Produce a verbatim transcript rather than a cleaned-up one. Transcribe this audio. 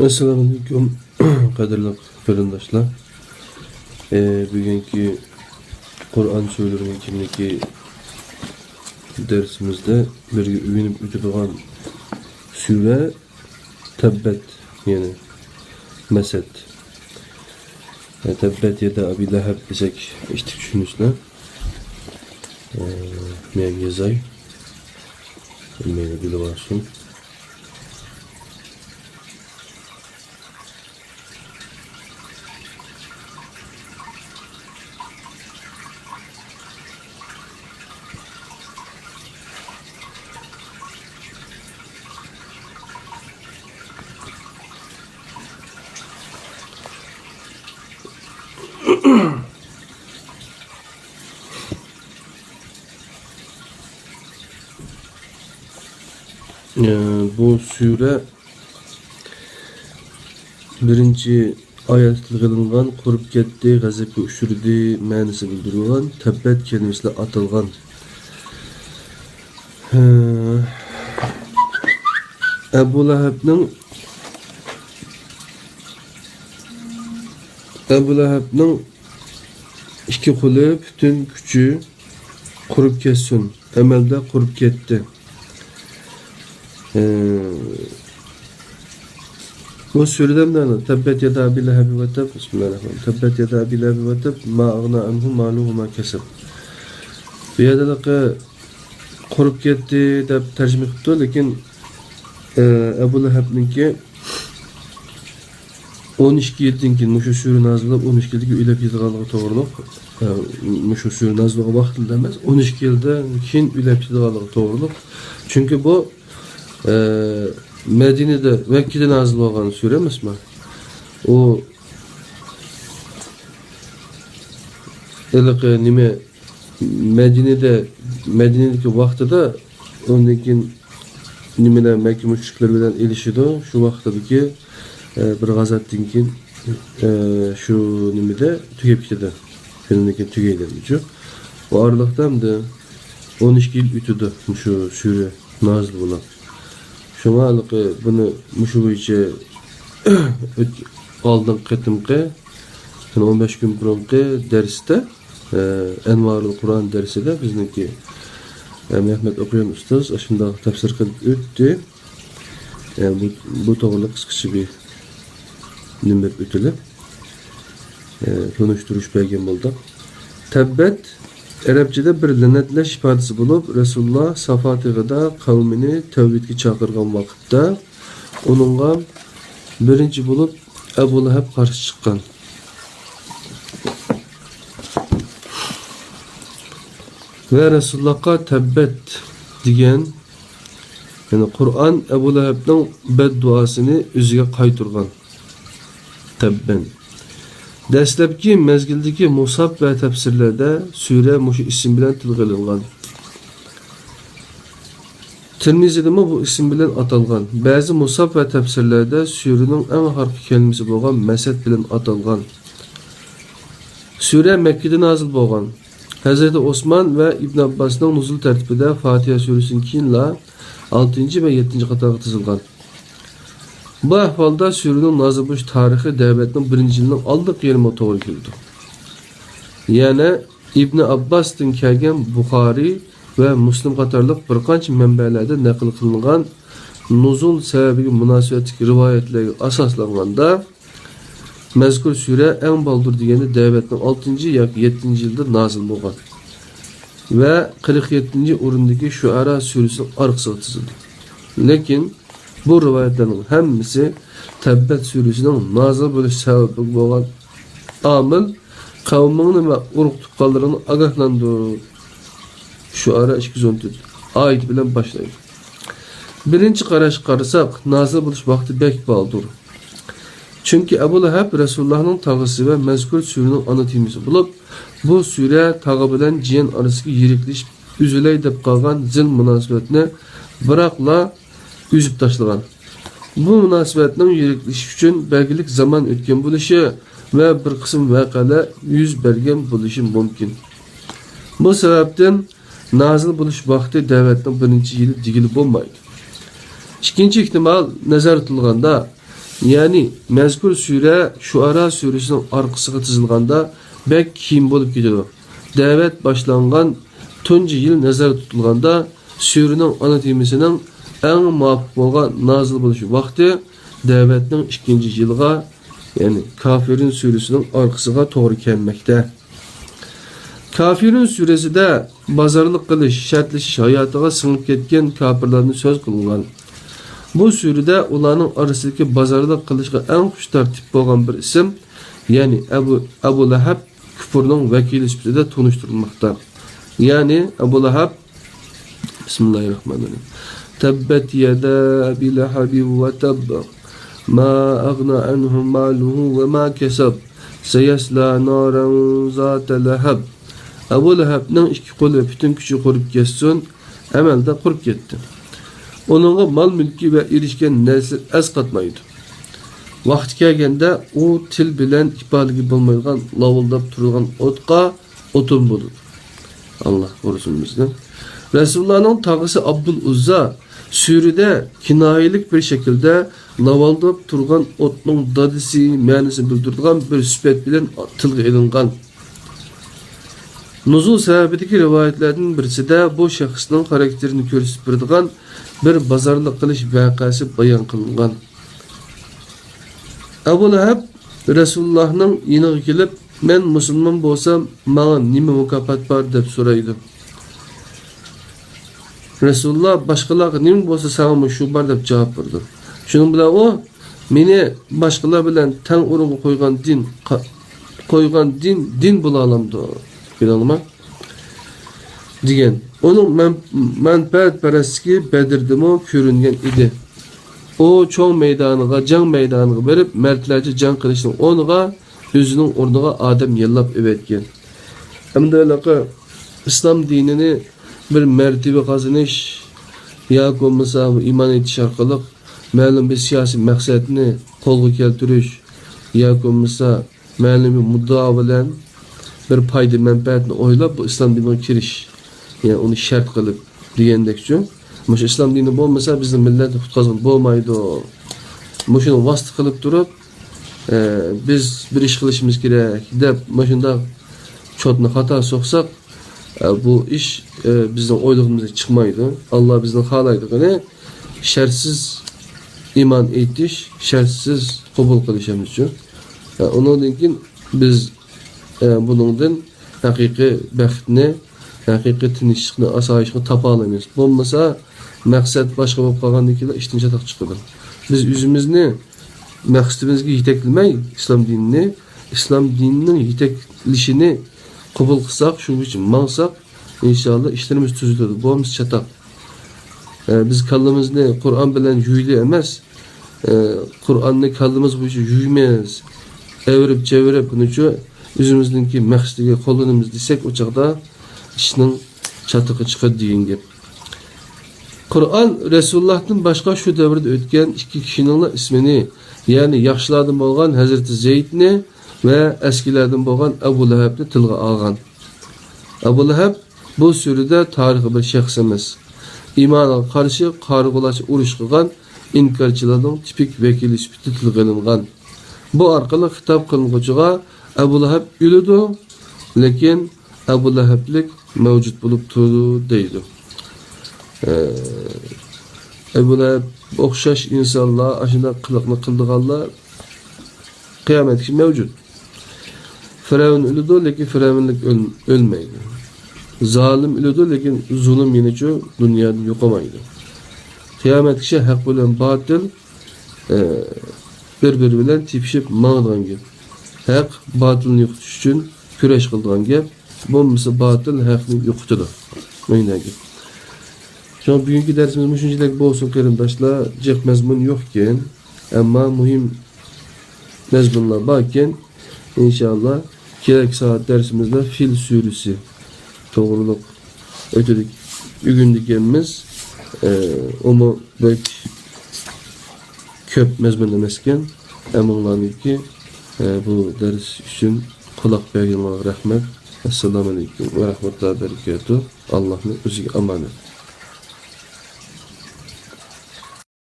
ئەسسالامۇئەلەيكۇم، قەدىرلىك قېرىنداشلار. ئى، بۈگۈنكى قۇرئان سۈرىلىرىنىڭ ئىچىدىكى دەرسىمىزدە بىرگە ئۆگىنىپ ئۆتىدىغان سۈرە تەببەت، يەنى مەسەت. ئى، تەببەت يەدا ئەبى لەھەب دېسەك، ئىشتىك چۈشىنىسىلەر. ئى، مەن يازاي. ھەممەيلەن بىلىۋالسۇن. ئى، بۇ سۈرە بىرىنچى ئايەتتە تىلغا ئېلىنغان، قۇرۇپ كەتتى، غەزەپكە ئۇچرىدى مەنىسى بىلدۈرۈلگەن، تەببەت كەلىمىسى بىلەن ئاتالغان. ھە. ئەبۇ لەھەبنىڭ، ئەبۇ لەھەبنىڭ ئىككى قولى، پۈتۈن كۈچى قۇرۇپ كەتسۇن. ئەمەلدە قۇرۇپ كەتتى. ئى، بۇ سۈرىدە مۇنداق، تەببەت يەدا ئەبى لەھەبى ۋە تەب، بىسمىللاھىر راھمانىر راھىم. تەببەت يەدا ئەبى لەھەبى ۋە تەب، ما ئاغنا ئەنھۇ مالۇھۇ ۋە ما كەسەب. بۇ يەردە قۇرۇپ كەتتى دەپ تەرجىمە قىپتۇ، لېكىن، ئى، ئەبۇ لەھەبنىڭكى ئون ئىككى يىلدىن كېيىن مۇشۇ سۈرە نازىل بولۇپ، ئون ئىككى يىلدىن كېيىن ئۆلۈپ كېتىدىغانلىقى توغرۇلۇق، ئە، مۇشۇ سۈرە نازىل بولغان ۋاقتىدا ئەمەس، ئون ئىككى يىلدىن كېيىن ئۆلۈپ كېتىدىغانلىقى توغرۇلۇق. چۈنكى بۇ، ئە، مەدىنىدە، مەككىدە نازىل بولغان سۈرە ئەمەسمۇ؟ ئۇ ھېلىقى نېمە، مەدىنىدە، مەدىنىدىكى ۋاقتىدا، ئۇندىن كېيىن نېمىلەر، مەككە مۇشرىكلىرى بىلەن ئېلىشىدۇ. شۇ ۋاقتىدىكى، ئە، بىر غازاتتىن كېيىن، ئە، شۇ نېمىدە تۈگەپ كېتىدۇ. شۇنىڭدىن كېيىن تۈگەيدۇ. ئۇ ئارىلىقتا ئەمدى ئون ئىككى يىل ئۆتىدۇ، مۇشۇ سۈرە نازىل بولۇپ. شۇڭا ھېلىقى بۇنى مۇشۇ بويىچە ئۆت-، ئالدىنقى قېتىمقى، يەنى ئون بەش كۈن بۇرۇنقى دەرستە، ئە، ئەنۋارۇل قۇرئان دەرسىدە بىزنىڭكى، ئە، مەھمەت ئوقۇيان ئۇستاز ئاشۇنداق تەپسىر قىلىپ ئۆتتى. ئە، بۇ، بۇ توغرىلىق قىسقىچە بىر نېمە بېرىپ ئۆتىلىپ، ئە، تونۇشتۇرۇش بەرگەن بولدۇق. تەببەت ئەرەبچىدە بىر لەنەتلەش ئىپادىسى بولۇپ، رەسۇلۇللا سافا تېغىدا قەۋمىنى تەۋھىدكە چاقىرغان ۋاقىتتا، ئۇنىڭغا بىرىنچى بولۇپ ئەبۇ لەھەب قارشى چىققان ۋە رەسۇلۇللاھقا تەببەت دېگەن، يەنى قۇرئان ئەبۇ لەھەبنىڭ بەددۇئاسىنى ئۆزىگە قايتۇرغان. تەببەن. دەسلەپكى مەزگىلدىكى مۇسھاپ ۋە تەپسىرلەردە سۈرە مۇشۇ ئىسىم بىلەن تىلغا ئېلىنغان. تىرمىزىدىمۇ بۇ ئىسىم بىلەن ئاتالغان. بەزى مۇسھاپ ۋە تەپسىرلەردە سۈرىنىڭ ئەڭ ئاخىرقى كەلىمىسى بولغان مەسەت بىلەن ئاتالغان. سۈرە مەككىدە نازىل بولغان. ھەزرىتى ئوسمان ۋە ئىبن ئابباسنىڭ نۇزۇل تەرتىپىدە فاتىھە سۈرىسىدىن كېيىنلا ئالتىنچى ۋە يەتتىنچى قاتارغا تىزىلغان. بۇ ئەھۋالدا سۈرىنىڭ نازىل بولۇش تارىخى دەۋەتنىڭ بىرىنچى يىلىنىڭ ئالدىنقى يېرىمىغا توغرا كېلىدۇ. يەنە ئىبنى ئابباستىن كەلگەن بۇخارىي ۋە مۇسلىم قاتارلىق بىر قانچە مەنبەلەردە نەقىل قىلىنغان نۇزۇل سەۋەبىگە مۇناسىۋەتلىك رىۋايەتلەرگە ئاساسلانغاندا، مەزكۇر سۈرە ئەڭ بالدۇر دېگەندە دەۋەتنىڭ ئالتىنچى ياكى يەتتىنچى يىلىدا نازىل بولغان ۋە قىرىق يەتتىنچى ئورۇندىكى شۇئەرا سۈرىسىنىڭ ئارقىسىغا تىزىلدى. لېكىن بۇ رىۋايەتلەرنىڭ ھەممىسى تەببەت سۈرىسىنىڭ نازىل بولۇش سەۋەبى بولغان ئامىل، قەۋمىڭنى ۋە ئۇرۇق-تۇغقانلىرىڭنى ئاگاھلاندۇر. شۇئەرا ئىككى يۈز ئون تۆت ئايىتى بىلەن باشلايدۇ. بىرىنچى قاراشقا قارىساق، نازىل بولۇش ۋاقتى بەك بالدۇر. چۈنكى ئەبۇ لەھەب رەسۇلۇللاھنىڭ تاغىسى ۋە مەزكۇر سۈرىنىڭ ئانا تېمىسى بولۇپ، بۇ سۈرە تاغا بىلەن جىيەن ئارىسىدىكى يىرىكلىشىپ ئۈزۈلەي دەپ قالغان زىل مۇناسىۋەتنى بىراقلا ئۈزۈپ تاشلىغان. بۇ مۇناسىۋەتنىڭ يىرىكلىشىش ئۈچۈن بەلگىلىك زامان ئۆتكەن بولۇشى ۋە بىر قىسىم ۋەقەلەر يۈز بەرگەن بولۇشى مۇمكىن. بۇ سەۋەبتىن نازىل بولۇش ۋاقتى دەۋەتنىڭ بىرىنچى يىلى دېگىلى بولمايدۇ. ئىككىنچى ئېھتىمال نەزەردە تۇتۇلغاندا، يەنى مەزكۇر سۈرە شۇئەرا سۈرىسىنىڭ ئارقىسىغا تىزىلغاندا بەك كېيىن بولۇپ كېتىدۇ. دەۋەت باشلانغان تۇنجى يىل نەزەردە تۇتۇلغاندا، سۈرىنىڭ ئانا تېمىسىنىڭ ئەڭ مۇۋاپىق بولغان نازىل بولۇش ۋاقتى دەۋەتنىڭ ئىككىنچى يىلىغا، يەنى كافىرۇن سۈرىسىنىڭ ئارقىسىغا توغرا كەلمەكتە. كافىرۇن سۈرىسىدە بازارلىق قىلىش، شەرتلىشىش ھاياتىغا سىڭىپ كەتكەن كاپىرلارنى سۆز قىلغان. بۇ سۈرىدە ئۇلارنىڭ ئارىسىدىكى بازارلىق قىلىشقا ئەڭ خۇشتار تىپ بولغان بىر ئىسىم، يەنى ئەبۇ، ئەبۇ لەھەب كۇپۇرنىڭ ۋەكىلى سۈپىتىدە تونۇشتۇرۇلماقتا. يەنى ئەبۇ لەھەب، بىسمىللاھىررەھمانىررەھىم. تەببەت يەدا ئەبى لەھەبىن ۋە تەب. ما ئەغنا ئەنھۇ مالۇھۇ ۋە ما كەسەب. سەيەسلا نارەن زاتە لەھەب. ئەبۇ لەھەبنىڭ ئىككى قولى پۈتۈن كۈچى قۇرۇپ كەتسۇن، ئەمەلدە قۇرۇپ كەتتى. ئۇنىڭغا مال-مۈلكى ۋە ئېرىشكەن نەرسىلىرى ئەسقاتمايدۇ. ۋاقتى كەلگەندە ئۇ تىل بىلەن ئىپادىلىگىلى بولمايدىغان لاۋۇلداپ تۇرىدىغان ئوتقا ئوتۇن بولىدۇ. ئاللا قورۇسۇن بىزنى. رەسۇلۇللانىڭ تاغىسى ئابدۇل ئۇززا سۈرىدە كىنايىلىك بىر شەكىلدە لاۋۇلداپ تۇرغان ئوتنىڭ دادىسى مەنىسىنى بىلدۈرىدىغان بىر سۈپەت بىلەن تىلغا ئېلىنغان. نۇزۇل سەۋەبىدىكى رىۋايەتلەردىن بىرسىدە بۇ شەخسنىڭ خاراكتېرىنى كۆرسىتىپ بېرىدىغان بىر بازارلىق قىلىش ۋەقەسى بايان قىلىنغان. ئەبۇ لەھەب رەسۇلۇللاھنىڭ يېنىغا كېلىپ، مەن مۇسۇلمان بولسام، ماڭا نېمە مۇكاپات بار؟ دەپ سورايدۇ. رەسۇلۇللا، باشقىلارغا نېمە بولسا، ساڭىمۇ شۇ بار، دەپ جاۋاب بېرىدۇ. شۇنىڭ بىلەن ئۇ، مېنى باشقىلار بىلەن تەڭ ئورۇنغا قويغان دىن، قا-، قويغان دىن، دىن بولالامدۇ؟ بىلىڭلىما؟ دېگەن. ئۇنىڭ مەن-، مەنپەئەتپەرەسلىكى بەدردىمۇ كۆرۈنگەن ئىدى. ئۇ چوڭ مەيدانىغا، جەڭ مەيدانىغا بېرىپ، مەردلەرچە جەڭ قىلىشنىڭ ئورنىغا، ئۆزىنىڭ ئورنىغا ئادەم ياللاپ ئەۋەتكەن. ئەمدى ھېلىقى ئىسلام دىنىنى بىر مەرتىۋە قازىنىش ياكى بولمىسا بۇ ئىمان ئېيتىش ئارقىلىق مەلۇم بىر سىياسىي مەقسەتنى قولغا كەلتۈرۈش ياكى بولمىسا مەلۇم بىر مۇددىئا بىلەن بىر پايدا مەنپەئەتنى ئويلاپ، بۇ ئىسلام دىنىغا كىرىش، يەنى ئۇنى شەرت قىلىپ دېگەندەكچۇ. مۇشۇ ئىسلام دىنى بولمىسا، بىزنىڭ مىللەتنى قۇتقۇزغىلى بولمايدۇ. مۇشۇنى ۋاسىتە قىلىپ تۇرۇپ، ئە، بىز بىر ئىش قىلىشىمىز كېرەك دەپ، مۇشۇنداق چوتنى خاتا سوقساق، ئە، بۇ ئىش، ئە، بىزنىڭ ئويلىغىنىمىزدەك چىقمايدۇ. ئاللا بىزنىڭ خالايدىغىنى شەرتسىز ئىمان ئېيتىش، شەرتسىز قوبۇل قىلىش ئەمەسچۇ. ئە، ئۇنىڭدىن كېيىن بىز، ئە، بۇنىڭدىن ھەقىقىي بەختنى، ھەقىقىي تىنچلىقنى، ئاسايىشنى تاپالايمىز. بولمىسا، مەقسەت باشقا بولۇپ قالغاندىن كېيىن ئىشتىن چاتاق چىقىدۇ. بىز ئۆزىمىزنى مەقسىتىمىزگە يېتەكلىمەي، ئىسلام دىنىنى، ئىسلام دىنىنىڭ يېتەكلىشىنى قوبۇل قىلساق، شۇ بويىچە ماڭساق، ئىنشاللا ئىشلىرىمىز تۈزۈلىدۇ. بولمىسا چاتاق. ئە، بىز كاللىمىزنى قۇرئان بىلەن يۇيلى ئەمەس، ئە، قۇرئاننى كاللىمىز بويىچە يۇيىمىز. ئەۋرىپ چەۋرىپ، بۇنىچۇ ئۆزىمىزنىڭكى مەقسىتىگە قوللىنىمىز دېسەك، ئۇ چاغدا ئىشنىڭ چاتىقى چىقىدۇ دېگەن گەپ. قۇرئان رەسۇلۇللاھتىن باشقا شۇ دەۋردە ئۆتكەن ئىككى كىشىنىڭلا ئىسمىنى، يەنى ياخشىلاردىن بولغان ھەزرىتى زەيدنى ۋە ئەسكىلەردىن بولغان ئەبۇ لەھەبنى تىلغا ئالغان. ئەبۇ لەھەب بۇ سۈرىدە تارىخىي بىر شەخس ئەمەس. ئىمانغا قارشى قارىغۇلارچە ئۇرۇش قىلغان ئىنكارچىلارنىڭ تىپىك ۋەكىلى سۈپىتىدە تىلغا ئېلىنغان. بۇ ئارقىلىق خىتاب قىلىنغۇچىغا ئەبۇ لەھەب ئۆلىدۇ، لېكىن ئەبۇ لەھەبلىك مەۋجۇت بولۇپ تۇرىدۇ دەيدۇ. ئە، ئەبۇ لەھەب ئوخشاش ئىنسانلار، ئاشۇنداق قىلىقنى قىلىدىغانلار قىيامەتكىچە مەۋجۇت. فىرئەۋن ئۆلىدۇ، لېكىن فىرئەۋنلىك ئۆل-، ئۆلمەيدۇ. زالىم ئۆلىدۇ، لېكىن زۇلۇم يەنىچۇ دۇنيادىن يوقىمايدۇ. قىيامەتكىچە ھەق بىلەن باتىل، ئە، بىر-بىرى بىلەن تېپىشىپ ماڭىدىغان گەپ. ھەق باتىلنى يوقىتىش ئۈچۈن كۈرەش قىلىدىغان گەپ. بولمىسا باتىل ھەقنى يوقىتىدۇ. مۇنداق گەپ. شۇڭا بۈگۈنكى دەرسىمىز مۇشۇنچىلىك بولسۇن، قېرىنداشلار. جىق مەزمۇن يوق ئىكەن. ئەمما مۇھىم مەزمۇنلار بار ئىكەن. ئىنشائاللا، كېلەركى سائەت دەرسىمىزدە فىل سۈرىسى توغرۇلۇق ئۆتىدىك-، ئۆگىنىدىكەنمىز. ئە، ئۇمۇ بەك كۆپ مەزمۇن ئەمەس ئىكەن. ھەممىڭلارنىڭكى، ئە، بۇ دەرس ئۈچۈن قۇلاق بەرگىنىڭلارغا رەھمەت. ئەسسالامۇئەلەيكۇم ۋە رەھمەتۇللاھى ۋە بەرىكاتۇھ. ئاللاھنى ئۆزىگە ئامانەت.